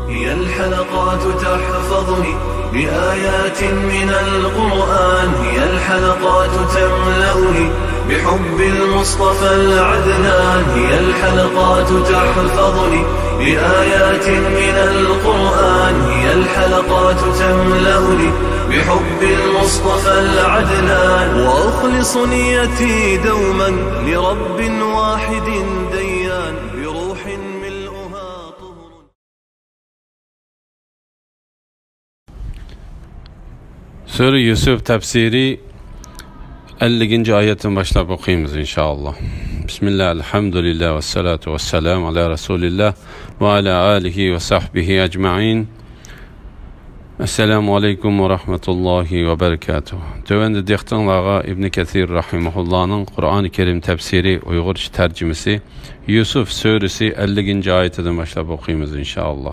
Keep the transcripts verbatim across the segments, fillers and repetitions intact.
هي الحلقات تحفظني بآيات من القرآن، هي الحلقات تملأني بحب المصطفى العدنان، هي الحلقات تحفظني بآيات من القرآن، هي الحلقات تملأني بحب المصطفى العدنان، وأخلص نيتي دوما لرب واحد ديان، بروح ملؤها طهر. سۈرە يۈسۈف تەپسىرى ئەللىكىنچى ئايەتتىن باشلاپ ئوقۇيمىز، ئىنشائاللا. بىسمىللا، ئەلھەمدۇلىللا، ۋەسسالاتۇ ۋەسسالامۇ ئالا رەسۇلىللا ۋە ئالا ئالىھى ۋە سەھبىھى ئەجمەئىن. ئەسسالامۇ ئەلەيكۇم ۋە رەھمەتۇللاھى ۋە بەرىكاتۇھ. تۆۋەندە دىققىتىڭلارغا ئىبنى كەسىر رەھىمەھۇللانىڭ قۇرئانى كەرىم تەپسىرى ئۇيغۇرچە تەرجىمىسى يۈسۈف سۈرىسى ئەللىكىنچى ئايىتىدىن باشلاپ ئوقۇيمىز، ئىنشائاللا.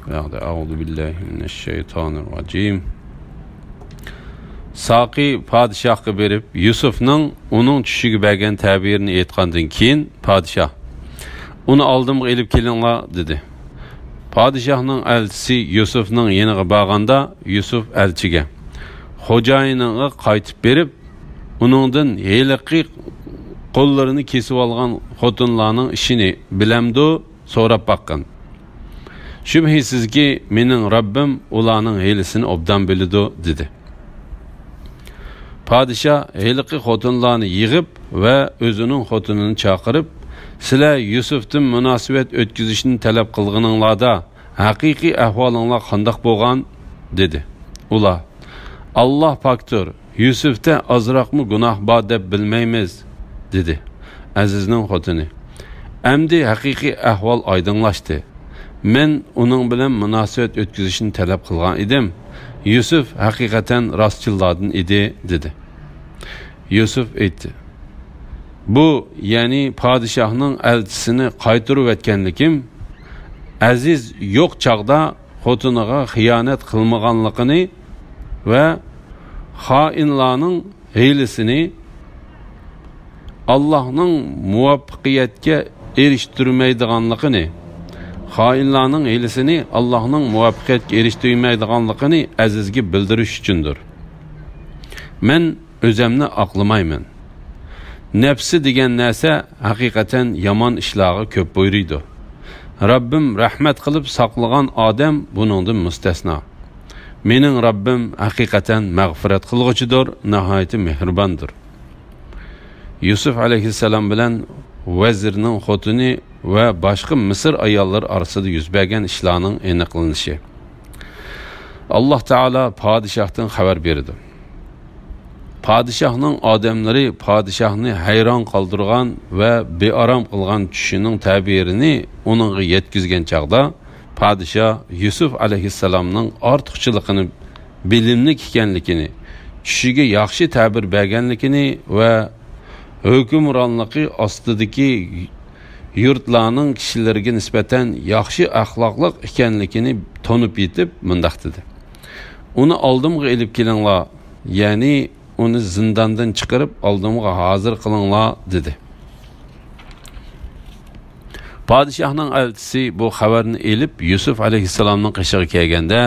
بۇ ياقتا، ئەئۇزۇ بىللاھى مىنەششەيتانىررەجىم. ساقىي پادىشاھقا بېرىپ، يۈسۈفنىڭ ئۇنىڭ چۈشىگە بەرگەن تەبىرىنى ئېيتقاندىن كېيىن، پادىشاھ، «ئۇنى ئالدىمغا ئېلىپ كېلىڭلار» دېدى. پادىشاھنىڭ ئەلچىسى يۈسۈفنىڭ يېنىغا بارغاندا، يۈسۈف ئەلچىگە، «خوجايىنىڭغا قايتىپ بېرىپ، ئۇنىڭدىن ھېلىقى قوللىرىنى كېسىۋالغان خوتۇنلارنىڭ ئىشىنى بىلەمدۇ؟» سوراپ باققىن. «شۈبھىسىزكى، مېنىڭ رەببىم ئۇلارنىڭ ھىيلىسىنى ئوبدان بىلىدۇ» دېدى. پادىشاھ ھېلىقى خوتۇنلارنى يىغىپ ۋە ئۆزىنىڭ خوتۇنىنى چاقىرىپ، «سىلەر يۈسۈفتىن مۇناسىۋەت ئۆتكۈزۈشنى تەلەپ قىلغىنىڭلاردا ھەقىقىي ئەھۋالىڭلار قانداق بولغان؟» دېدى. ئۇلار، «ئاللا پاكتۇر، يۈسۈفتە ئازراقمۇ گۇناھ بار دەپ بىلمەيمىز» دېدى ئەزىزنىڭ خوتۇنى. «ئەمدى ھەقىقىي ئەھۋال ئايدىڭلاشتى. مەن ئۇنىڭ بىلەن مۇناسىۋەت ئۆتكۈزۈشنى تەلەپ قىلغان ئىدىم. يۈسۈف ھەقىقەتەن راستچىللاردىن ئىدى» دېدى. يۈسۈف ئېيتتى، «بۇ، يەنى پادىشاھنىڭ ئەلچىسىنى قايتۇرۇۋەتكەنلىكىم، ئەزىز يوق چاغدا خوتۇنىغا خىيانەت قىلمىغانلىقىنى ۋە خائىنلارنىڭ ھىيلىسىنى ئاللاھنىڭ مۇۋەپپەقىيەتكە ئېرىشتۈرمەيدىغانلىقىنى، خائىنلارنىڭ ھىيلىسىنى ئاللاھنىڭ مۇۋەپپەقىيەتكە ئېرىشتۈرمەيدىغانلىقىنى ئەزىزگە بىلدۈرۈش ئۈچۈندۇر. مەن ئۆزەمنى ئاقلىمايمەن. نەپسى دېگەن نەرسە ھەقىقەتەن يامان ئىشلارغا كۆپ بۇيرۇيدۇ. رەببىم رەھمەت قىلىپ ساقلىغان ئادەم بۇنىڭدىن مۇستەسنا. مېنىڭ رەببىم ھەقىقەتەن مەغپىرەت قىلغۇچىدۇر، ناھايىتى مېھرىباندۇر.» يۈسۈف ئەلەيھىسسالام بىلەن ۋەزىرنىڭ خوتۇنى ۋە باشقا مىسىر ئاياللىرى ئارىسىدا يۈز بەرگەن ئىشلارنىڭ ئېنىقلىنىشى. ئاللا تائالا پادىشاھتىن خەۋەر بېرىدۇ. پادىشاھنىڭ ئادەملىرى پادىشاھنى ھەيران قالدۇرغان ۋە بىئارام قىلغان چۈشىنىڭ تەبىرىنى ئۇنىڭغا يەتكۈزگەن چاغدا، پادىشاھ يۈسۈف ئەلەيھىسسالامنىڭ ئارتۇقچىلىقىنى، بىلىملىك ئىكەنلىكىنى، چۈشىگە ياخشى تەبىر بەرگەنلىكىنى ۋە ھۆكۈمرانلىقى ئاستىدىكى يۇرتلارنىڭ كىشىلىرىگە نىسبەتەن ياخشى ئەخلاقلىق ئىكەنلىكىنى تونۇپ يېتىپ، مۇنداق دېدى: «ئۇنى ئالدىمغا ئېلىپ كېلىڭلار، يەنى ئۇنى زىنداندىن چىقىرىپ، ئالدىمغا ھازىر قىلىڭلار» دېدى. پادىشاھنىڭ ئەلچىسى بۇ خەۋەرنى ئېلىپ، يۈسۈف ئەلەيھىسسالامنىڭ قېشىغا كەلگەندە،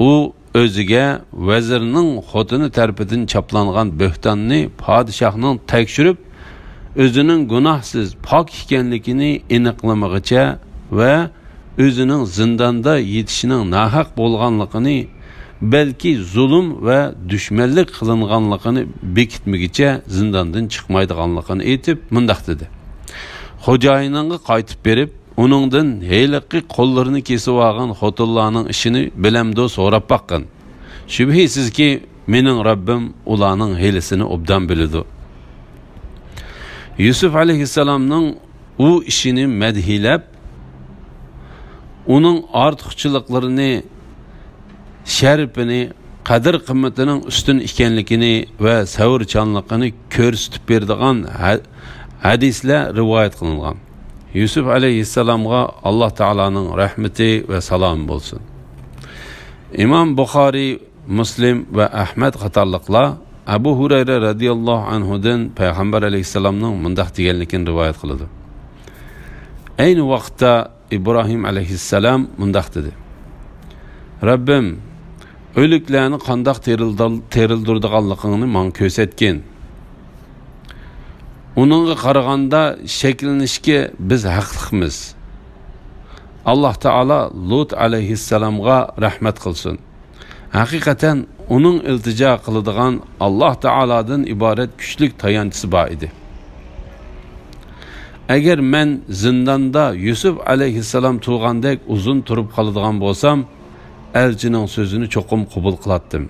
ئۇ ئۆزىگە ۋەزىرنىڭ خوتۇنى تەرىپىدىن چاپلانغان بۆھتاننى پادىشاھنىڭ تەكشۈرۈپ، ئۆزىنىڭ گۇناھسىز، پاك ئىكەنلىكىنى ئېنىقلىمىغىچە ۋە ئۆزىنىڭ زىنداندا يېتىشىنىڭ ناھەق بولغانلىقىنى، بەلكى زۇلۇم ۋە دۈشمەنلىك قىلىنغانلىقىنى بېكىتمىگۈچە زىنداندىن چىقمايدىغانلىقىنى ئېيتىپ، مۇنداق دېدى: «خوجايىنىڭغا قايتىپ بېرىپ، ئۇنىڭدىن ھېلىقى قوللىرىنى كېسىۋالغان خوتۇنلارنىڭ ئىشىنى بىلەمدۇ سوراپ باققىن. شۈبھىسىزكى، مېنىڭ رەببىم ئۇلارنىڭ ھىيلىسىنى ئوبدان بىلىدۇ.» يۈسۈف ئەلەيھىسسالامنىڭ ئۇ ئىشىنى مەدھىيلەپ، ئۇنىڭ ئارتۇقچىلىقلىرىنى، شەرىپىنى، قەدىر-قىممىتىنىڭ ئۈستۈن ئىكەنلىكىنى ۋە سەۋرچانلىقىنى كۆرسىتىپ بېرىدىغان ھە-، ھەدىسلەر رىۋايەت قىلىنغان. يۈسۈف ئەلەيھىسسالامغا ئاللا تائالانىڭ رەھمىتى ۋە سالامى بولسۇن. ئىمام بۇخارىي، مۇسلىم ۋە ئەھمەد قاتارلىقلار ئەبۇ ھۇرەيرە رەزىياللاھۇ ئەنھۇدىن پەيغەمبەر ئەلەيھىسسالامنىڭ مۇنداق دېگەنلىكىنى رىۋايەت قىلىدۇ: ئەينى ۋاقىتتا ئىبراھىم ئەلەيھىسسالام مۇنداق دېدى: رەببىم، ئۆلۈكلەرنى قانداق تىرىلدال-، تىرىلدۇرىدىغانلىقىڭنى ماڭا كۆرسەتكىن. ئۇنىڭغا قارىغاندا شەكلىنىشكە بىز ھەقلىقمىز. ئاللاھ تائالا لۇت ئەلەيھىسسالامغا رەھمەت قىلسۇن. ھەقىقەتەن ئۇنىڭ ئىلتىجا قىلىدىغان ئاللاھ تائالادىن ئىبارەت كۈچلۈك تايانچىسى بار ئىدى. ئەگەر مەن زىنداندا يۈسۈپ ئەلەيھىسسالام تۇرغاندەك ئۇزۇن تۇرۇپ قالىدىغان بولسام، ئەلچىنىڭ سۆزىنى چوقۇم قوبۇل قىلاتتىم.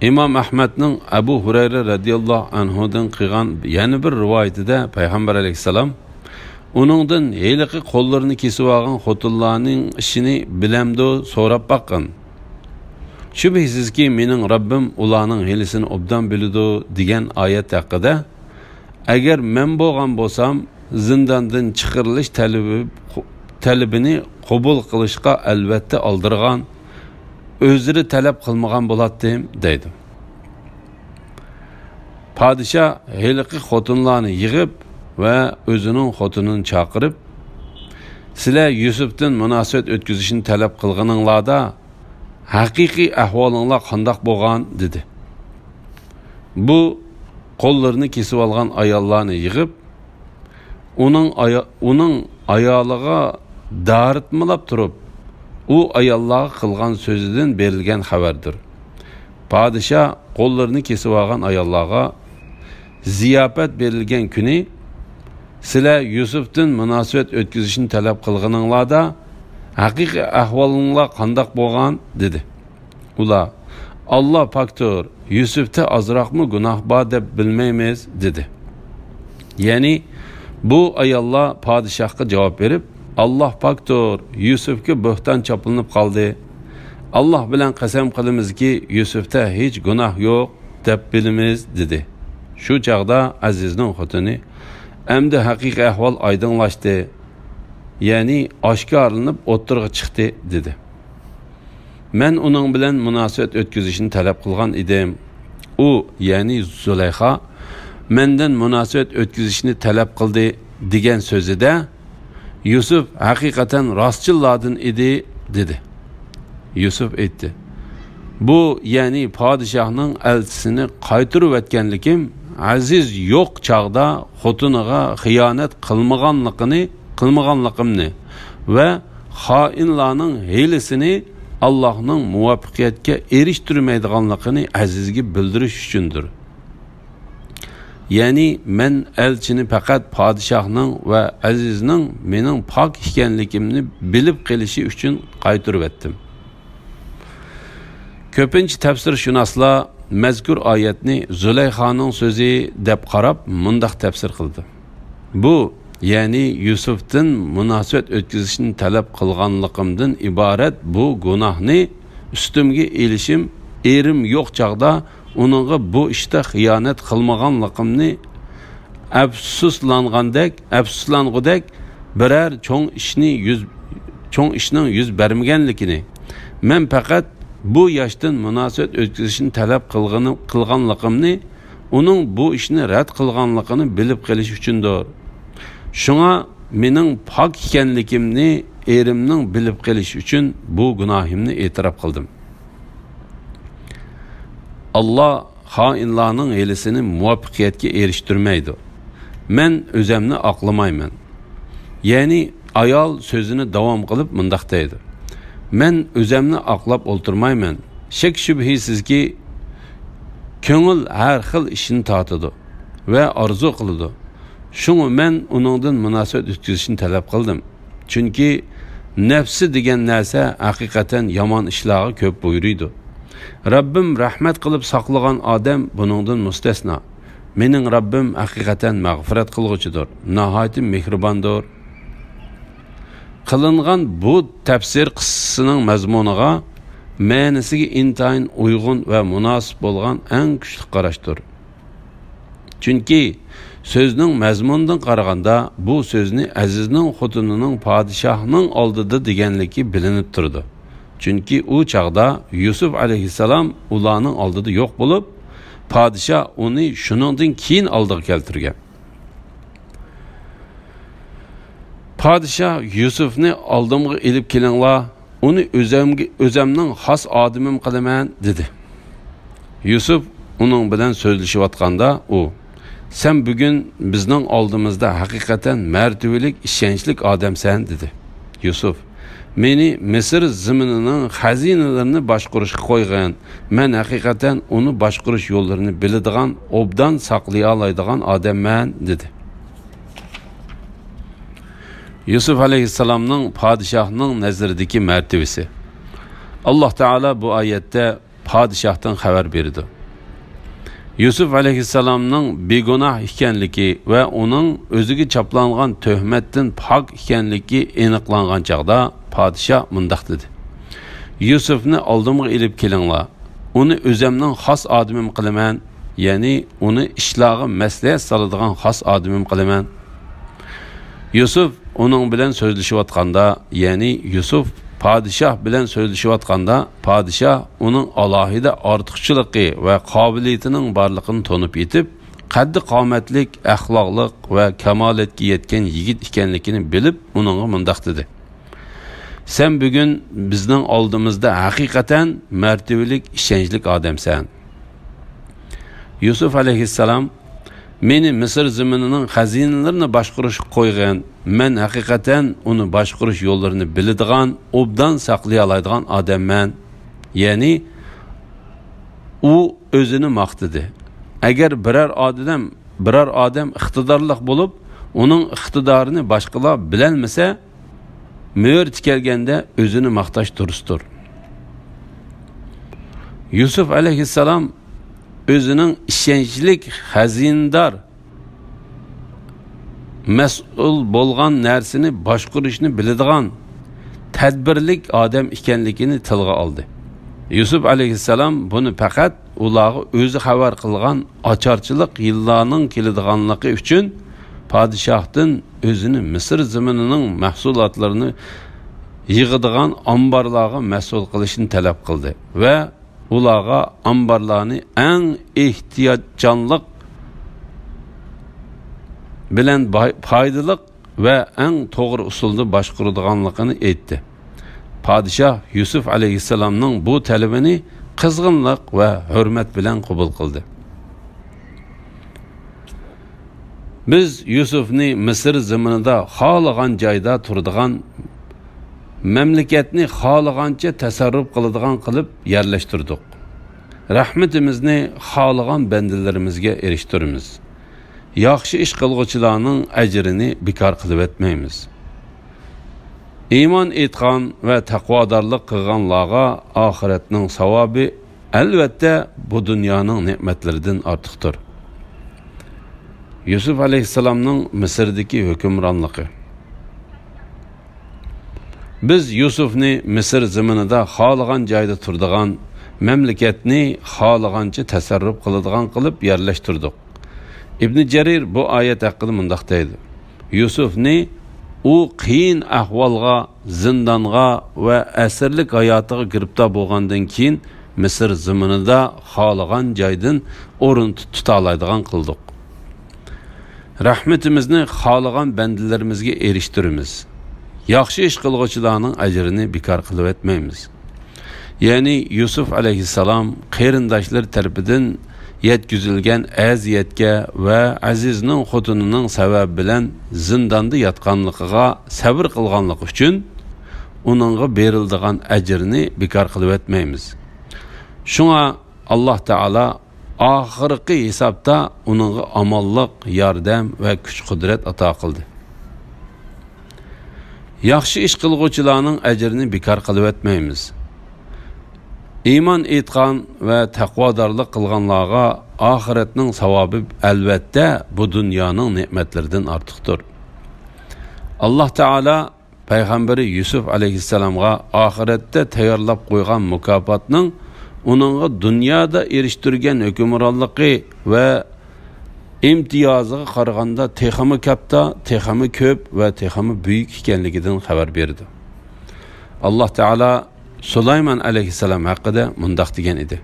ئىمام ئەھمەدنىڭ ئەبۇ ھۇرەيرە رەزىياللاھۇ ئەنھۇدىن قىلغان يەنە بىر رىۋايىتىدە پەيغەمبەر ئەلەيھىسسالام ئۇنىڭدىن ھېلىقى قوللىرىنى كېسىۋالغان خوتۇنلارنىڭ ئىشىنى بىلەمدۇ سوراپ باققىن. شۈبھىسىزكى، مېنىڭ رەببىم ئۇلارنىڭ ھىيلىسىنى ئوبدان بىلىدۇ دېگەن ئايەت ھەققىدە، ئەگەر مەن بولغان بولسام، زىنداندىن چىقىرىلىش تەلىپى، تەلىپىنى قوبۇل قىلىشقا ئەلۋەتتە ئالدىرىغان، ئۆزرە تەلەپ قىلمىغان بولاتتىم، دەيدۇ. پادىشاھ ھېلىقى خوتۇنلارنى يىغىپ ۋە ئۆزىنىڭ خوتۇنىنى چاقىرىپ، سىلەر يۈسۈپتىن مۇناسىۋەت ئۆتكۈزۈشنى تەلەپ قىلغىنىڭلاردا، ھەقىقىي ئەھۋالىڭلار قانداق بولغان؟ دېدى. بۇ قوللىرىنى كېسىۋالغان ئاياللارنى يىغىپ، ئۇنىڭ ئايا-، ئۇنىڭ ئايالىغا دارىتمىلاپ تۇرۇپ، ئۇ ئاياللارغا قىلغان سۆزىدىن بېرىلگەن خەۋەردۇر. پادىشاھ قوللىرىنى كېسىۋالغان ئاياللارغا زىياپەت بېرىلگەن كۈنى، سىلەر يۈسۈفتىن مۇناسىۋەت ئۆتكۈزۈشنى تەلەپ قىلغىنىڭلاردا، ھەقىقىي ئەھۋالىڭلار قانداق بولغان؟ دېدى. ئۇلار، ئاللا پاكتۇر، يۈسۈفتە ئازراقمۇ گۇناھ بار دەپ بىلمەيمىز، دېدى. يەنى، بۇ ئاياللار پادىشاھقا جاۋاب بېرىپ، ئاللا پاكتۇر، يۈسۈفكە بۆھتان چاپلىنىپ قالدى. ئاللا بىلەن قەسەم قىلىمىزكى، يۈسۈفتە ھېچ گۇناھ يوق دەپ بىلىمىز، دېدى. شۇ چاغدا ئەزىزنىڭ خوتۇنى، ئەمدى ھەقىقىي ئەھۋال ئايدىڭلاشتى، يەنى ئاشكارىلىنىپ ئوتتۇرىغا چىقتى، دېدى. مەن ئۇنىڭ بىلەن مۇناسىۋەت ئۆتكۈزۈشنى تەلەپ قىلغان ئىدىم. ئۇ، يەنى زۇلەيخا، مەندىن مۇناسىۋەت ئۆتكۈزۈشنى تەلەپ قىلدى، دېگەن سۆزىدە، يۈسۈف ھەقىقەتەن راستچىللاردىن ئىدى، دېدى. يۈسۈف ئېيتتى، بۇ، يەنى پادىشاھنىڭ ئەلچىسىنى قايتۇرۇۋەتكەنلىكىم، ئەزىز يوق چاغدا خوتۇنىغا خىيانەت قىلمىغانلىقىنى، قىلمىغانلىقىمنى ۋە خائىنلارنىڭ ھىيلىسىنى ئاللاھنىڭ مۇۋەپپەقىيەتكە ئېرىشتۈرمەيدىغانلىقىنى ئەزىزگە بىلدۈرۈش ئۈچۈندۇر. يەنى مەن ئەلچىنى پەقەت پادىشاھنىڭ ۋە ئەزىزنىڭ مېنىڭ پاك ئىكەنلىكىمنى بىلىپ قېلىشى ئۈچۈن قايتۇرۇۋەتتىم. كۆپىنچە تەپسىرشۇناسلار مەزكۇر ئايەتنى زۇلەيخانىڭ سۆزى دەپ قاراپ مۇنداق تەپسىر قىلدى. بۇ، يەنى يۈسۈفتىن مۇناسىۋەت ئۆتكۈزۈشنى تەلەپ قىلغانلىقىمدىن ئىبارەت بۇ گۇناھنى ئۈستۈمگە ئېلىشىم، ئېرىم يوق چاغدا ئۇنىڭغا بۇ ئىشتا خىيانەت قىلمىغانلىقىمنى ئەپسۇسلانغاندەك، ئەپسۇسلانغۇدەك بىرەر چوڭ ئىشنى يۈز، چوڭ ئىشنىڭ يۈز بەرمىگەنلىكىنى، مەن پەقەت بۇ ياشتىن مۇناسىۋەت ئۆتكۈزۈشنى تەلەپ قىلغىنى، قىلغانلىقىمنى، ئۇنىڭ بۇ ئىشنى رەت قىلغانلىقىنى بىلىپ قېلىش ئۈچۈندۇر. شۇڭا مېنىڭ پاك ئىكەنلىكىمنى ئېرىمنىڭ بىلىپ قېلىشى ئۈچۈن بۇ گۇناھىمنى ئېتىراپ قىلدىم. ئاللا خائىنلارنىڭ ھىيلىسىنى مۇۋەپپەقىيەتكە ئېرىشتۈرمەيدۇ. مەن ئۆزەمنى ئاقلىمايمەن. يەنى ئايال سۆزىنى داۋام قىلىپ مۇنداق دەيدۇ، مەن ئۆزەمنى ئاقلاپ ئولتۇرمايمەن. شەك-شۈبھىسىزكى، كۆڭۈل ھەر خىل ئىشنى تارتىدۇ ۋە ئارزۇ قىلىدۇ. شۇڭا مەن ئۇنىڭدىن مۇناسىۋەت ئۆتكۈزۈشنى تەلەپ قىلدىم. چۈنكى نەپسى دېگەن نەرسە ھەقىقەتەن يامان ئىشلارغا كۆپ بۇيرۇيدۇ. رەببىم رەھمەت قىلىپ ساقلىغان ئادەم بۇنىڭدىن مۇستەسنا. مېنىڭ رەببىم ھەقىقەتەن مەغپىرەت قىلغۇچىدۇر، ناھايىتى مېھرىباندۇر. قىلىنغان بۇ تەپسىر قىسسىسىنىڭ مەزمۇنىغا، مەنىسىگە ئىنتايىن ئۇيغۇن ۋە مۇناسىپ بولغان ئەڭ كۈچلۈك قاراشتۇر. چۈنكى سۆزنىڭ مەزمۇنىدىن قارىغاندا، بۇ سۆزنى ئەزىزنىڭ خوتۇنىنىڭ پادىشاھنىڭ ئالدىدا دېگەنلىكى بىلىنىپ تۇرىدۇ. چۈنكى ئۇ چاغدا يۈسۈپ ئەلەيھىسسالام ئۇلارنىڭ ئالدىدا يوق بولۇپ، پادىشاھ ئۇنى شۇنىڭدىن كېيىن ئالدىغا كەلتۈرگەن. پادىشاھ يۈسۈفنى ئالدىمغا ئېلىپ كېلىڭلار، ئۇنى ئۆزەمگە، ئۆزەمنىڭ خاس ئادىمىم قىلىمەن، دېدى. يۈسۈف ئۇنىڭ بىلەن سۆزلىشىۋاتقاندا، ئۇ، سەن بۈگۈن بىزنىڭ ئالدىمىزدا ھەقىقەتەن مەرتىۋىلىك، ئىشەنچلىك ئادەمسەن، دېدى. يۈسۈف، مېنى مىسىر زېمىنىنىڭ خەزىنىلىرىنى باشقۇرۇشقا قويغىن، مەن ھەقىقەتەن ئۇنى باشقۇرۇش يوللىرىنى بىلىدىغان، ئوبدان ساقلىيالايدىغان ئادەممەن، دېدى. يۈسۈف ئەلەيھىسسالامنىڭ پادىشاھنىڭ نەزىرىدىكى مەرتىۋىسى. ئاللاھ تائالا بۇ ئايەتتە پادىشاھتىن خەۋەر بېرىدۇ. يۈسۈف ئەلەيھىسسالامنىڭ بىگۇناھ ئىكەنلىكى ۋە ئۇنىڭ ئۆزىگە چاپلانغان تۆھمەتتىن پاك ئىكەنلىكى ئېنىقلانغان چاغدا پادىشاھ مۇنداق دېدى: يۈسۈفنى ئالدىمغا ئېلىپ كېلىڭلار. ئۇنى ئۆزەمنىڭ خاس ئادىمىم قىلىمەن، يەنى ئۇنى ئىشلارغا مەسلىھەت سالىدىغان خاس ئادىمىم قىلىمەن. يۈسۈف ئۇنىڭ بىلەن سۆزلىشىۋاتقاندا، يەنى يۈسۈف پادىشاھ بىلەن سۆزلىشىۋاتقاندا، پادىشاھ ئۇنىڭ ئالاھىدە ئارتۇقچىلىقى ۋە قابىلىيىتىنىڭ بارلىقىنى تونۇپ يېتىپ، قەددى-قامەتلىك، ئەخلاقلىق ۋە كامالەتكە يەتكەن يىگىت ئىكەنلىكىنى بىلىپ، ئۇنىڭغا مۇنداق دېدى: سەن بۈگۈن بىزنىڭ ئالدىمىزدا ھەقىقەتەن مەرتىۋىلىك، ئىشەنچلىك ئادەمسەن. يۈسۈف ئەلەيھىسسالام، مېنى مىسىر زېمىنىنىڭ خەزىنىلىرىنى باشقۇرۇشقا قويغىن، مەن ھەقىقەتەن ئۇنى باشقۇرۇش يوللىرىنى بىلىدىغان، ئوبدان ساقلىيالايدىغان ئادەممەن. يەنى ئۇ ئۆزىنى ماختىدى. ئەگەر بىرەر ئادەم، بىرەر ئادەم ئىقتىدارلىق بولۇپ، ئۇنىڭ ئىقتىدارىنى باشقىلار بىلەلمىسە، مۆرىتى كەلگەندە ئۆزىنى ماختاش دۇرۇستۇر. يۈسۈف ئەلەيھىسسالام ئۆزىنىڭ ئىشەنچلىك خەزىنىدار، مەسئۇل بولغان نەرسىنى باشقۇرۇشنى بىلىدىغان تەدبىرلىك ئادەم ئىكەنلىكىنى تىلغا ئالدى. يۈسۈپ ئەلەيھىسسالام بۇنى پەقەت ئۇلارغا ئۆزى خەۋەر قىلغان ئاچارچىلىق يىللارنىڭ كېلىدىغانلىقى ئۈچۈن پادىشاھتىن ئۆزىنى مىسىر زېمىنىنىڭ مەھسۇلاتلىرىنى يىغىدىغان ئامبارلارغا مەسئۇل قىلىشنى تەلەپ قىلدى ۋە ئۇلارغا ئامبارلارنى ئەڭ ئېھتىياتچانلىق بىلەن باي-، پايدىلىق ۋە ئەڭ توغرا ئۇسۇلدا باشقۇرىدىغانلىقىنى ئېيتتى. پادىشاھ يۈسۈپ ئەلەيھىسسالامنىڭ بۇ تەلىپىنى قىزغىنلىق ۋە ھۆرمەت بىلەن قوبۇل قىلدى. بىز يۈسۈپنى مىسىر زېمىنىدا خالىغان جايدا تۇرىدىغان، مەملىكەتنى خالىغانچە تەسەررۇپ قىلىدىغان قىلىپ يەرلەشتۈردۇق. رەھمىتىمىزنى خالىغان بەندىلىرىمىزگە ئېرىشتۈرىمىز. ياخشى ئىش قىلغۇچىلارنىڭ ئەجرىنى بىكار قىلىۋەتمەيمىز. ئىمان ئېيتقان ۋە تەقۋادارلىق قىلغانلارغا ئاخىرەتنىڭ ساۋابى ئەلۋەتتە بۇ دۇنيانىڭ نېمەتلىرىدىن ئارتۇقتۇر. يۈسۈپ ئەلەيھىسسالامنىڭ مىسىردىكى ھۆكۈمرانلىقى. بىز يۈسۈپنى مىسىر زېمىنىدا خالىغان جايدا تۇرىدىغان، مەملىكەتنى خالىغانچە تەسەررۇپ قىلىدىغان قىلىپ يەرلەشتۈردۇق. ئىبنى جەرىر بۇ ئايەت ھەققىدە مۇنداق دەيدۇ: يۈسۈفنى ئۇ قىيىن ئەھۋالغا، زىندانغا ۋە ئەسىرلىك ھاياتىغا گىرىپتار بولغاندىن كېيىن مىسىر زېمىنىدا خالىغان جايدىن ئورۇن تۇت-، تۇتالايدىغان قىلدۇق. رەھمىتىمىزنى خالىغان بەندىلىرىمىزگە ئېرىشتۈرىمىز. ياخشى ئىش قىلغۇچىلارنىڭ ئەجرىنى بىكار قىلىۋەتمەيمىز. يەنى يۈسۈپ ئەلەيھىسسالام قېرىنداشلىرى تەرىپىدىن يەتكۈزۈلگەن ئەزىيەتكە ۋە ئەزىزنىڭ خوتۇنىنىڭ سەۋەبى بىلەن زىنداندا ياتقانلىقىغا سەۋر قىلغانلىقى ئۈچۈن ئۇنىڭغا بېرىلىدىغان ئەجىرنى بىكار قىلىۋەتمەيمىز. شۇڭا ئاللاھ تائالا ئاخىرقى ھېسابتا ئۇنىڭغا ئامانلىق، ياردەم ۋە كۈچ-قۇدرەت ئاتا قىلدى. ياخشى ئىش قىلغۇچىلارنىڭ ئەجرىنى بىكار قىلىۋەتمەيمىز. ئىمان ئېيتقان ۋە تەقۋادارلىق قىلغانلارغا ئاخىرەتنىڭ ساۋابى ئەلۋەتتە بۇ دۇنيانىڭ نېمەتلىرىدىن ئارتۇقتۇر. ئاللاھ تائالا پەيغەمبىرى يۈسۈپ ئەلەيھىسسالامغا ئاخىرەتتە تەييارلاپ قويغان مۇكاپاتنىڭ ئۇنىڭغا دۇنيادا ئېرىشتۈرگەن ھۆكۈمرانلىقى ۋە ئىمتىيازىغا قارىغاندا تېخىمۇ كاتتا، تېخىمۇ كۆپ ۋە تېخىمۇ بۈيۈك ئىكەنلىكىدىن خەۋەر بېرىدۇ. ئاللاھ تائالا سۇلايمان ئەلەيھىسسالام ھەققىدە مۇنداق دېگەن ئىدى: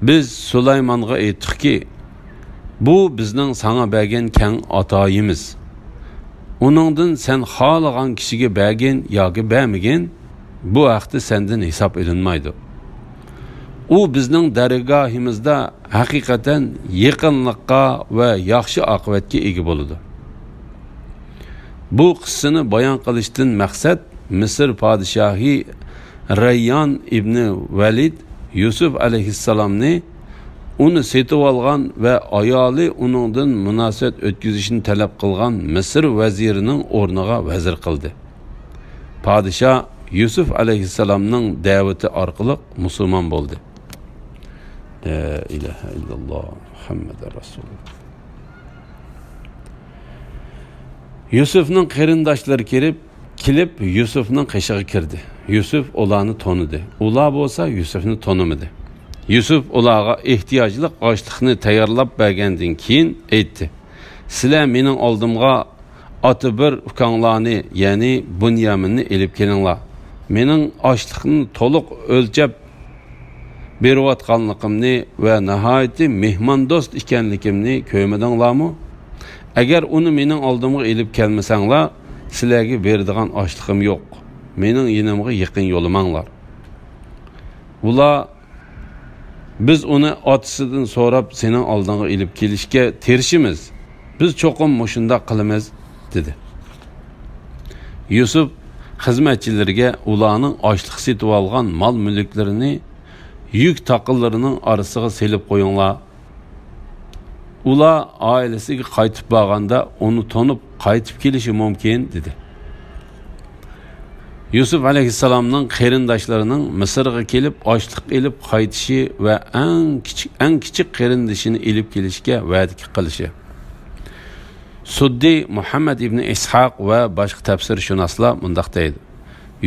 بىز سۇلايمانغا ئېيتتۇقكى، بۇ بىزنىڭ ساڭا بەرگەن كەڭ ئاتايىمىز. ئۇنىڭدىن سەن خالىغان كىشىگە بەرگىن ياكى بەرمىگىن، بۇ ھەقتە سەندىن ھېساب ئېلىنمايدۇ. ئۇ بىزنىڭ دەرگاھىمىزدا ھەقىقەتەن يېقىنلىققا ۋە ياخشى ئاقىۋەتكە ئىگە بولىدۇ. بۇ قىسسىنى بايان قىلىشتىن مەقسەت مىسىر پادىشاھى رەييان ئىبنى ۋەلىد يۈسۈف ئەلەيھىسسالامنى ئۇنى سېتىۋالغان ۋە ئايالى ئۇنىڭدىن مۇناسىۋەت ئۆتكۈزۈشنى تەلەپ قىلغان مىسىر ۋەزىرىنىڭ ئورنىغا ۋەزىر قىلدى. پادىشاھ يۈسۈف ئەلەيھىسسالامنىڭ دەۋىتى ئارقىلىق مۇسۇلمان بولدى. لا ئىلاھە ئىللاللا مۇھەممەدۇر رەسۇلۇللا. يۈسۈفنىڭ قېرىنداشلىرى كىرىپ، كېلىپ يۈسۈفنىڭ قېشىغا كىردى. يۈسۈف ئۇلارنى تونۇدى. ئۇلار بولسا يۈسۈفنى تونۇمىدى. يۈسۈف ئۇلارغا ئېھتىياجلىق ئاشلىقنى تەييارلاپ بەرگەندىن كېيىن ئېيتتى: «سىلەر مېنىڭ ئالدىمغا ئاتا بىر ئۇكاڭلارنى، يەنى بۇنيامىننى ئېلىپ كېلىڭلار. مېنىڭ ئاشلىقنى تولۇق ئۆلچەپ بېرىۋاتقانلىقىمنى ۋە ناھايىتى مېھماندوست ئىكەنلىكىمنى كۆرمىدىڭلارمۇ؟ ئەگەر ئۇنى مېنىڭ ئالدىمغا ئېلىپ كەلمىسەڭلار، سىلەرگە بېرىدىغان ئاشلىقىم يوق. مېنىڭ يېنىمغا يېقىن يولىماڭلار.» ئۇلار: «بىز ئۇنى ئاتىسىدىن سوراپ سېنىڭ ئالدىڭغا ئېلىپ كېلىشكە تىرىشىمىز. بىز چوقۇم مۇشۇنداق قىلىمىز» دېدى. يۈسۈپ خىزمەتچىلىرىگە: «ئۇلارنىڭ ئاشلىق سېتىۋالغان مال-مۈلۈكلىرىنى يۈك تاقىلىرىنىڭ ئارىسىغا سېلىپ قويۇڭلار.» «ئۇلار ئائىلىسىگە قايتىپ بارغاندا ئۇنى تونۇپ قايتىپ كېلىشى مۇمكىن» دېدى. يۈسۈپ ئەلەيھىسسالامنىڭ قېرىنداشلىرىنىڭ مىسىرغا كېلىپ ئاشلىق ئېلىپ قايتىشى ۋە ئەڭ كىچىك، ئەڭ كىچىك قېرىندىشىنى ئېلىپ كېلىشكە ۋەدە قىلىشى. سۇددى مۇھەممەد ئىبنى ئىسھاق ۋە باشقا تەپسىرشۇناسلار مۇنداق دەيدۇ: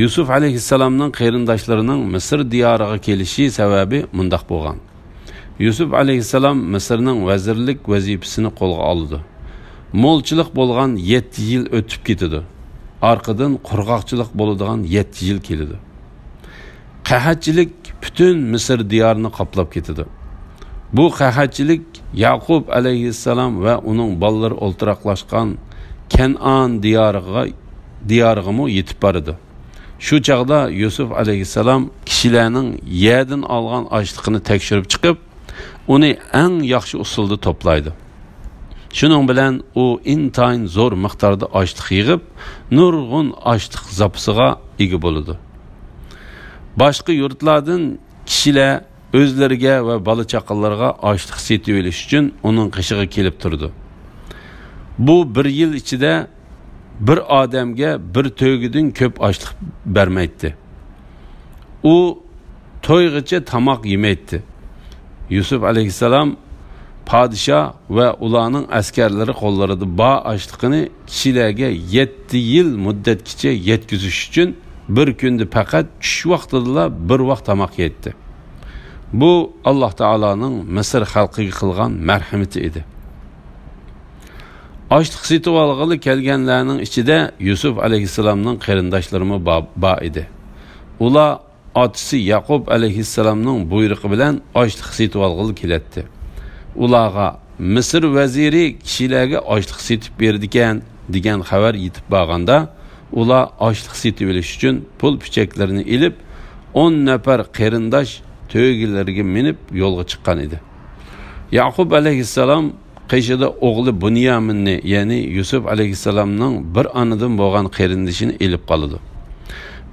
يۈسۈپ ئەلەيھىسسالامنىڭ قېرىنداشلىرىنىڭ مىسىر دىيارىغا كېلىشى سەۋەبى مۇنداق بولغان. يۈسۈپ ئەلەيھىسسالام مىسىرنىڭ ۋەزىرلىك ۋەزىپىسىنى قولغا ئالىدۇ. مولچىلىق بولغان يەتتە يىل ئۆتۈپ كېتىدۇ. ئارقىدىن قۇرغاقچىلىق بولىدىغان يەتتە يىل كېلىدۇ. قەھەتچىلىك پۈتۈن مىسىر دىيارىنى قاپلاپ كېتىدۇ. بۇ قەھەتچىلىك ياقۇپ ئەلەيھىسسالام ۋە ئۇنىڭ بالىلىرى ئولتۇراقلاشقان كەنئان دىيارىغا، دىيارىغىمۇ يېتىپ بارىدۇ. شۇ چاغدا يۈسۈپ ئەلەيھىسسالام كىشىلەرنىڭ يەردىن ئالغان ئاشلىقىنى تەكشۈرۈپ چىقىپ، ئۇنى ئەڭ ياخشى ئۇسۇلدا توپلايدۇ. شۇنىڭ بىلەن ئۇ ئىنتايىن زور مىقداردا ئاشلىق يىغىپ، نۇرغۇن ئاشلىق زاپىسىغا ئىگە بولىدۇ. باشقا يۇرتلاردىن كىشىلەر ئۆزلىرىگە ۋە بالا-چاقىلىرىغا ئاشلىق سېتىۋېلىش ئۈچۈن ئۇنىڭ قېشىغا كېلىپ تۇرىدۇ. بۇ بىر يىل ئىچىدە بىر ئادەمگە بىر تۆگىدىن كۆپ ئاشلىق بەرمەيتتى. ئۇ تويغىچە تاماق يېمەيتتى. يۈسۈپ ئەلەيھىسسالام پادىشاھ ۋە ئۇلارنىڭ ئەسكەرلىرى قوللىرىدا بار ئاشلىقىنى كىشىلەرگە يەتتە يىل مۇددەتكىچە يەتكۈزۈش ئۈچۈن بىر كۈندە پەقەت چۈش ۋاقتىدىلا بىر ۋاق تاماق يەيتتى. بۇ ئاللاھ تائالانىڭ مىسىر خەلقىگە قىلغان مەرھىمىتى ئىدى. ئاشلىق سېتىۋالغىلى كەلگەنلەرنىڭ ئىچىدە يۈسۈپ ئەلەيھىسسالامنىڭ قېرىنداشلىرىمۇ با-، بار ئىدى. ئۇلار ئاتىسى ياقۇپ ئەلەيھىسسالامنىڭ بۇيرۇقى بىلەن ئاشلىق سېتىۋالغىلى كېلەتتى. ئۇلارغا: «مىسىر ۋەزىرى كىشىلەرگە ئاشلىق سېتىپ بېرىدىكەن» دېگەن خەۋەر يېتىپ بارغاندا، ئۇلار ئاشلىق سېتىۋېلىش ئۈچۈن پۇل پىچەكلىرىنى ئېلىپ، ئون نەپەر قېرىنداش تۆگىلىرىگە مىنىپ يولغا چىققان ئىدى. ياقۇپ ئەلەيھىسسالام قېشىدا ئوغلى بۇنيامىننى، يەنى يۈسۈپ ئەلەيھىسسالامنىڭ بىر ئانىدىن بولغان قېرىندىشىنى ئېلىپ قالىدۇ.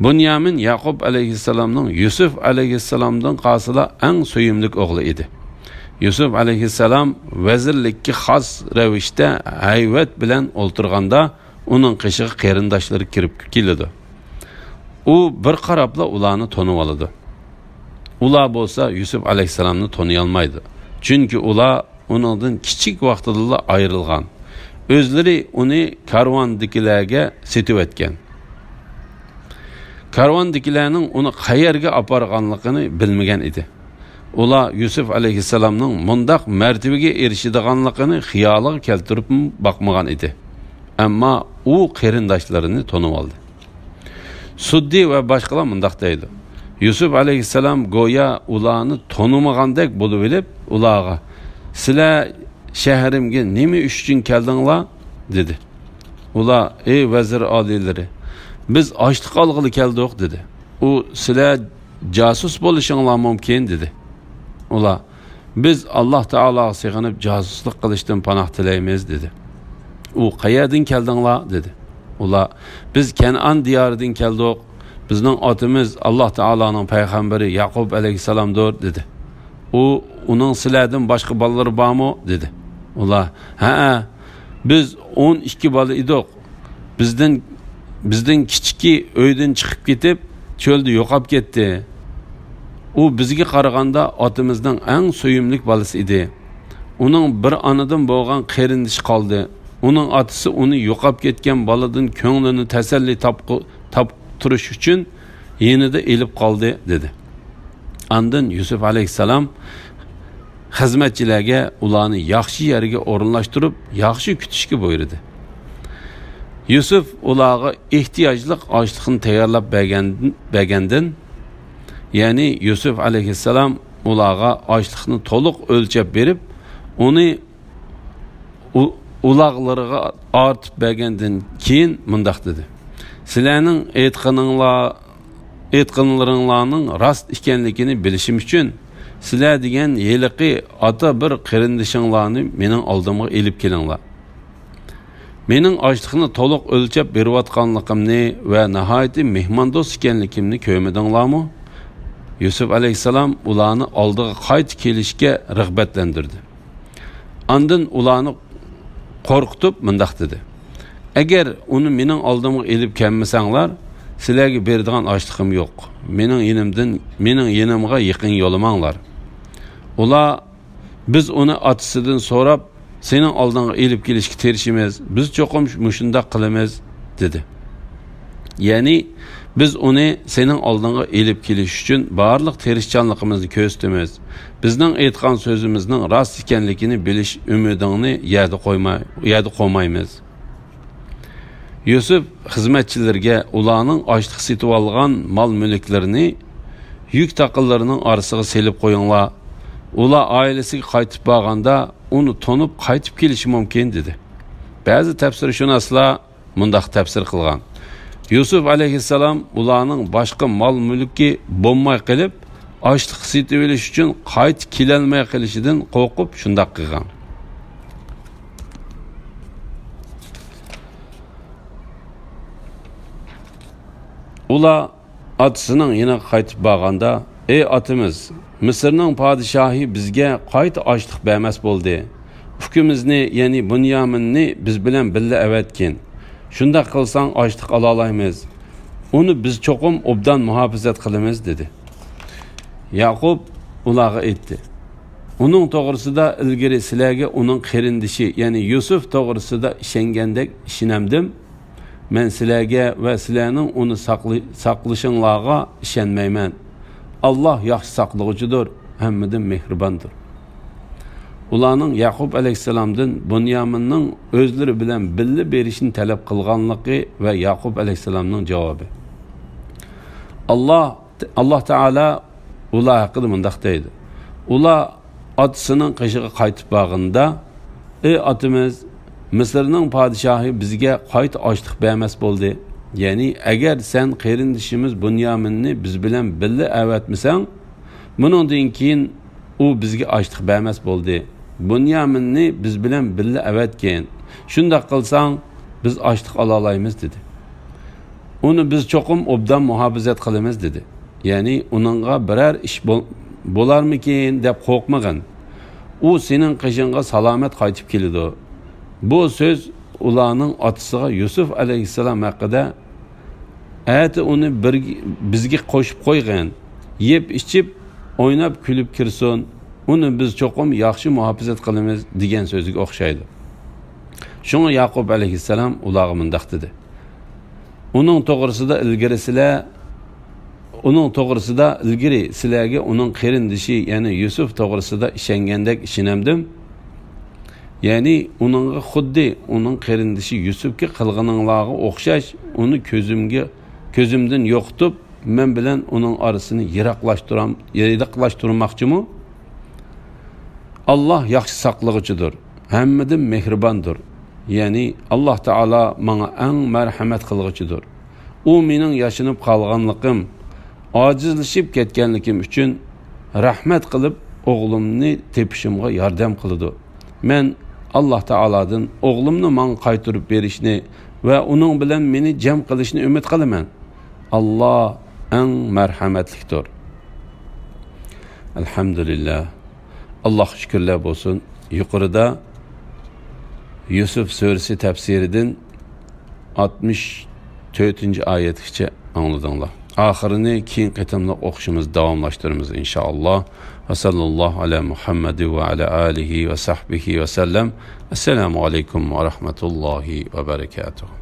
بۇنيامىن ياقۇپ ئەلەيھىسسالامنىڭ يۈسۈپ ئەلەيھىسسالامدىن قالسىلا ئەڭ سۆيۈملۈك ئوغلى ئىدى. يۈسۈپ ئەلەيھىسسالام ۋەزىرلىككە خاس رەۋىشتە ھەيۋەت بىلەن ئولتۇرغاندا، ئۇنىڭ قېشىغا قېرىنداشلىرى كىرىپ كېلىدۇ. ئۇ بىر قاراپلا ئۇلارنى تونۇۋالىدۇ. ئۇلار بولسا يۈسۈپ ئەلەيھىسسالامنى تونۇيالمايدۇ. چۈنكى ئۇلار ئۇنىڭدىن كىچىك ۋاقتىدىلا ئايرىلغان. ئۆزلىرى ئۇنى كارۋاندىكىلەرگە سېتىۋەتكەن. كارۋاندىكىلەرنىڭ ئۇنى قەيەرگە ئاپارغانلىقىنى بىلمىگەن ئىدى. ئۇلار يۈسۈپ ئەلەيھىسسالامنىڭ مۇنداق مەرتىۋىگە ئېرىشىدىغانلىقىنى خىيالىغا كەلتۈرۈپمۇ باقمىغان ئىدى. ئەمما ئۇ قېرىنداشلىرىنى تونۇۋالدى. سۇددى ۋە باشقىلار مۇنداق دەيدۇ: يۈسۈپ ئەلەيھىسسالام گويا ئۇلارنى تونۇمىغاندەك بولۇۋېلىپ، ئۇلارغا: «سىلەر شەھىرىمگە نېمە ئىش ئۈچۈن كەلدىڭلار؟» دېدى. ئۇلار: «ئەي ۋەزىر ئالىيلىرى، بىز ئاشلىق ئالغىلى كەلدۇق» دېدى. ئۇ: «سىلەر جاسۇس بولۇشۇڭلار مۇمكىن» دېدى. ئۇلار: «بىز ئاللاھ تائالاغا سېغىنىپ جاسۇسلۇق قىلىشتىن پاناھ تىلەيمىز» دېدى. ئۇ: «قەيەردىن كەلدىڭلار؟» دېدى. ئۇلار: «بىز كەنئان دىيارىدىن كەلدۇق. بىزنىڭ ئاتىمىز ئاللاھ تائالانىڭ پەيغەمبىرى ياقۇب ئەلەيھىسسالامدۇر» دېدى. ئۇ: «ئۇنىڭ سىلەردىن باشقا بالىلىرى بارمۇ؟» دېدى. ئۇلار: «ھەئە، بىز ئون ئىككى بالا ئىدۇق. بىزدىن، بىزدىن كىچىكى ئۆيدىن چىقىپ كېتىپ، چۆلدە يوقاپ كەتتى. ئۇ بىزگە قارىغاندا ئاتىمىزنىڭ ئەڭ سۆيۈملۈك بالىسى ئىدى. ئۇنىڭ بىر ئانىدىن بولغان قېرىندىشى قالدى. ئۇنىڭ ئاتىسى ئۇنى يوقاپ كەتكەن بالىدىن كۆڭلىنى تەسەللى تاپقۇ-، تاپتۇرۇش ئۈچۈن يېنىدا ئېلىپ قالدى» دېدى. ئاندىن يۈسۈپ ئەلەيھىسسالام خىزمەتچىلەرگە ئۇلارنى ياخشى يەرگە ئورۇنلاشتۇرۇپ، ياخشى كۈتۈشكە بۇيرۇدى. يۈسۈپ ئۇلارغا ئېھتىياجلىق ئاشلىقنى تەييارلاپ بەرگەن-، بەرگەندىن، يەنى يۈسۈپ ئەلەيھىسسالام ئۇلارغا ئاشلىقنى تولۇق ئۆلچەپ بېرىپ، ئۇنى ئۇ-، ئۇلاغلىرىغا ئارتىپ بەرگەندىن كېيىن مۇنداق دېدى: «سىلەرنىڭ ئېيتقىنىڭلار، ئېيتقىنلىرىڭلارنىڭ راست ئىكەنلىكىنى بىلىشىم ئۈچۈن، سىلەر دېگەن ھېلىقى ئاتا بىر قېرىندىشىڭلارنى مېنىڭ ئالدىمغا ئېلىپ كېلىڭلار. مېنىڭ ئاشلىقنى تولۇق ئۆلچەپ بېرىۋاتقانلىقىمنى ۋە ناھايىتى مېھماندوست ئىكەنلىكىمنى كۆرمىدىڭلارمۇ؟» يۈسۈپ ئەلەيھىسسالام ئۇلارنى ئالدىغا قايتا كېلىشكە رىغبەتلەندۈردى. ئاندىن ئۇلارنى قورقۇتۇپ مۇنداق دېدى: «ئەگەر ئۇنى مېنىڭ ئالدىمغا ئېلىپ كەلمىسەڭلار، سىلەرگە بېرىدىغان ئاشلىقىم يوق. مېنىڭ يېنىمدىن، مېنىڭ يېنىمغا يېقىن يولىماڭلار.» ئۇلار: «بىز ئۇنى ئاتىسىدىن سوراپ، سېنىڭ ئالدىڭغا ئېلىپ كېلىشكە تىرىشىمىز. بىز چوقۇم مۇشۇنداق قىلىمىز» دېدى. يەنى: «بىز ئۇنى سېنىڭ ئالدىڭغا ئېلىپ كېلىش ئۈچۈن بارلىق تىرىشچانلىقىمىزنى كۆرسىتىمىز. بىزنىڭ ئېيتقان سۆزىمىزنىڭ راست ئىكەنلىكىنى بىلىش ئۈمىدىڭنى يەردە قويماي-، يەردە قويمايمىز.» يۈسۈپ خىزمەتچىلىرىگە ئۇلارنىڭ ئاشلىق سېتىۋالغان مال-مۈلۈكلىرىنى يۈك تاقىلىرىنىڭ ئارىسىغا سېلىپ قويۇڭلار. ئۇلار ئائىلىسىگە قايتىپ بارغاندا ئۇنى تونۇپ قايتىپ كېلىشى مۇمكىن، دېدى. بەزى تەپسىرشۇناسلار مۇنداق تەپسىر قىلغان: يۈسۈپ ئەلەيھىسسالام ئۇلارنىڭ باشقا مال-مۈلكى بولماي قېلىپ، ئاشلىق سېتىۋېلىش ئۈچۈن قايتا كېلەلمەي قېلىشىدىن قورقۇپ شۇنداق قىلغان. ئۇلار ئاتىسىنىڭ يېنىغا قايتىپ بارغاندا: «ئەي ئاتىمىز، مىسىرنىڭ پادىشاھى بىزگە قايتا ئاشلىق بەرمەس بولدى. ئۇكىمىزنى، يەنى بۇنيامىننى بىز بىلەن بىللە ئەۋەتكىن. شۇنداق قىلساڭ ئاشلىق ئالالايمىز. ئۇنى بىز چوقۇم ئوبدان مۇھاپىزەت قىلىمىز» دېدى. ياقۇپ ئۇلارغا ئېيتتى: «ئۇنىڭ توغرىسىدا ئىلگىرى سىلەرگە ئۇنىڭ قېرىندىشى، يەنى يۈسۈپ توغرىسىدا ئىشەنگەندەك ئىشىنەمدىم؟ مەن سىلەرگە ۋە سىلەرنىڭ ئۇنى ساقلى-، ساقلىشىڭلارغا ئىشەنمەيمەن. ئاللاھ ياخشى ساقلىغۇچىدۇر، ھەممىدىن مېھرىباندۇر.» ئۇلارنىڭ ياقۇپ ئەلەيھىسسالامدىن بۇنيامىننىڭ ئۆزلىرى بىلەن بىللە بېرىشنى تەلەپ قىلغانلىقى ۋە ياقۇپ ئەلەيھىسسالامنىڭ جاۋابى. ئاللاھ، ئاللاھ تائالا ئۇلار ھەققىدە مۇنداق دەيدۇ: ئۇلار ئاتىسىنىڭ قېشىغا قايتىپ بارغىنىدا: «ئەي ئاتىمىز، مىسىرنىڭ پادىشاھى بىزگە قايتا ئاشلىق بەرمەس بولدى. يەنى ئەگەر سەن قېرىندىشىمىز بۇنيامىننى بىز بىلەن بىللە ئەۋەتمىسەڭ، بۇنىڭدىن كېيىن ئۇ بىزگە ئاشلىق بەرمەس بولدى. بۇنيامىننى بىز بىلەن بىللە ئەۋەتكىن. شۇنداق قىلساڭ، بىز ئاشلىق ئالالايمىز» دېدى. «ئۇنى بىز چوقۇم ئوبدان مۇھاپىزەت قىلىمىز» دېدى. يەنى ئۇنىڭغا بىرەر ئىش بول-، بولارمىكىن دەپ قورقمىغىن. ئۇ سېنىڭ قېشىڭغا سالامەت قايتىپ كېلىدۇ. بۇ سۆز ئۇلارنىڭ ئاتىسىغا يۈسۈپ ئەلەيھىسسالام ھەققىدە: «ئەتە ئۇنى بىر، بىزگە قوشۇپ قويغىن. يەپ ئىچىپ، ئويناپ كۈلۈپ كىرسۇن. ئۇنى بىز چوقۇم ياخشى مۇھاپىزەت قىلىمىز» دېگەن سۆزىگە ئوخشايدۇ. شۇڭا ياقۇپ ئەلەيھىسسالام ئۇلارغا مۇنداق دېدى: «ئۇنىڭ توغرىسىدا ئىلگىرى سىلەر، ئۇنىڭ توغرىسىدا ئىلگىرى سىلەرگە ئۇنىڭ قېرىندىشى، يەنى يۈسۈپ توغرىسىدا ئىشەنگەندەك ئىشىنەمدىم؟ يەنى ئۇنىڭغا خۇددى ئۇنىڭ قېرىندىشى يۈسۈپكە قىلغىنىڭلارغا ئوخشاش ئۇنى كۆزۈمگە، كۆزۈمدىن يوقىتىپ، مەن بىلەن ئۇنىڭ ئارىسىنى يىراقلاشتۇرام-، يىراقلاشتۇرماقچىمۇ؟ ئاللاھ ياخشى ساقلىغۇچىدۇر، ھەممىدىن مېھرىباندۇر. يەنى ئاللاھ تائالا ماڭا ئەڭ مەرھەمەت قىلغۇچىدۇر. ئۇ مېنىڭ ياشىنىپ قالغانلىقىم، ئاجىزلىشىپ كەتكەنلىكىم ئۈچۈن رەھمەت قىلىپ، ئوغلۇمنى تېپىشىمغا ياردەم قىلىدۇ. مەن ئاللاھ تائالادىن ئوغلۇمنى ماڭا قايتۇرۇپ بېرىشنى ۋە ئۇنىڭ بىلەن مېنى جەم قىلىشنى ئۈمىد قىلىمەن. ئاللاھ ئەڭ مەرھەمەتلىكتۇر. ئەلھەمدۇلىللاھ. ئاللاھقا شۈكۈرلەر بولسۇن. يۇقىرىدا يۈسۈف سۈرىسى تەپسىرىدىن ئاتمىش تۆتىنچى ئايەتكىچە ئاڭلىدىڭلار. ئاخىرىنى كېيىنكى قېتىملىق ئوقۇشىمىز داۋاملاشتۇرىمىز، ئىنشائاللاھ. ۋە ساللاللاھۇ ئەلا مۇھەممەد ۋە ئەلا ئالىھى ۋە سەھبىھى ۋە سەللەم. ئەسسالامۇ ئەلەيكۇم ۋە رەھمەتۇللاھى ۋە بەرەكاتۇھ.